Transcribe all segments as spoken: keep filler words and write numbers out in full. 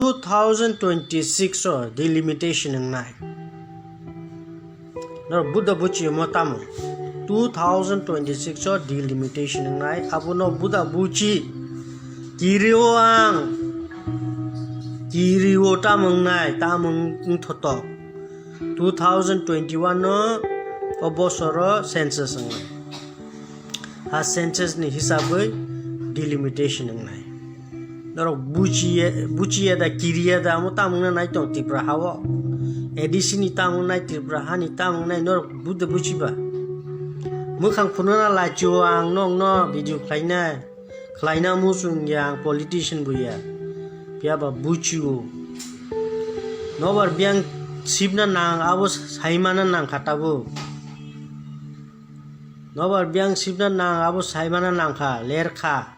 two thousand twenty-six o delimitation wngnai. Norok buda buchi omo tamo? Two thousand twenty-six o delimitation wngnai. Abono buda buchi kirio ang. Kirio tamo wngnai, tamo wng-, wngthotok. Two thousand twenty-one o, o bosoro census wngnai. Ha census ni hisabwi delimitation wngnai. Norok buchiye, buchiya da, kiriya da, amo tamo wngna nai tong Tripura ha o. A D C ni tamo wngnai, Tripura ha ni tamo wngnai, norok buda buchiba. Mwkhang phunukna lachio ang nokno video khlainai. Khlaina muchung ya ang politician bo ya. Phiya ba buchio. Nobar biyang sibna nang abo saimana nang kha tabuk. Nobar biyang sibna nang abo saimana nang kha, ler kha.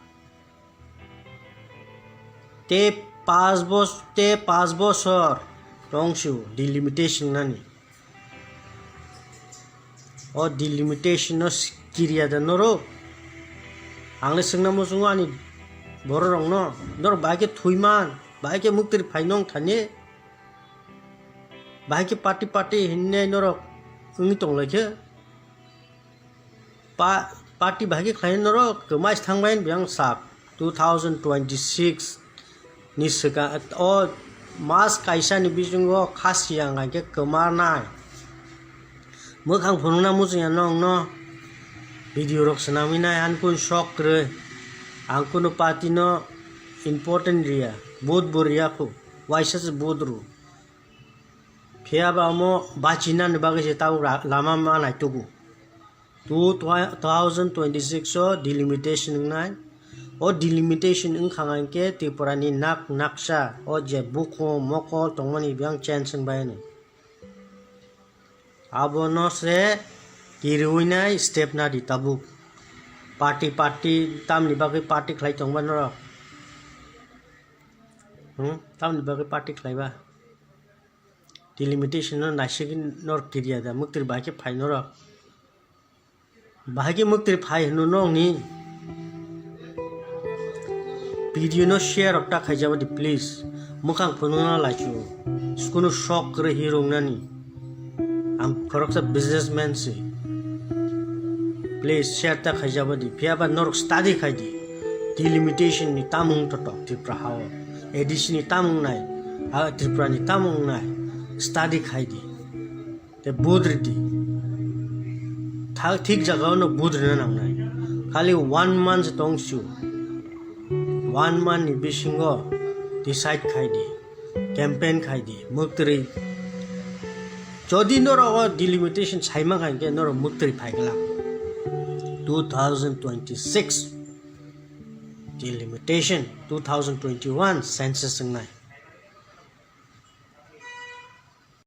Te pas bos-, te pas bosor tong sio delimitation nani. O delimitation no s-, kiriya da norok? Ang le swngna muchungo ani borok rok no. Norok bahai khe thwiman, bahai khe muktri phai nong thani. Bahai khe party party hinwi norok wngwi tong lai khe. Pa-, party bahai khe khlai norok kwmai thang bai biyang sak two thousand twenty-six ni swkang o mas kaisa ni bisingo khasi ang hai khe kwma nai. Mwkhang phunukna muchung ya nong no video rok swnamwi nai, ang kunu sok kwrwi, ang kunu party no important riya, vote bo riya khu, waisa se vote rw. Phiya ba omo bachinani bagwi se tabuk ra-, lama ma naitugo. Two, two thousand twenty-six o delimitation wngnai. O delimitation wngkha hwnkhe Tripura ni nak naksa o je bukhung mokol tongmani biyang change wngbai hwnwi. Abono se kiriwi nai step nadi tabuk. Party party tamni bagwi party khlai tongba norok? Hmm? Tamni bagwi party khlaiba? Delimitation no naisingwi norok kiriya da, muktri bahai khe phai norok. Bahai khe muktri phai hwnwi nokni video no share rok ta khaijaba di please. Mwkhang phunukna laichu. Kunu sok kwrwi hi rwngnani. Ang khoroksa businessman se. Please share ta khaijaba di. Phiya ba norok study khai di. Delimitation ni tamung totok Tripura ha o. A D C ni tamung nai. A Tripura ni tamung nai. Study khai di. Te budri di. Tha-, thik jaga o no budri na nang nai. Khali one month tong su. One month ni bisingo decide khai di. Campaign khai di, muktri. Jodi norok o delimitation saimang hai khe norok muktri phai glak. Two thousand twenty-six delimitation, two thousand twenty-one census wngnai.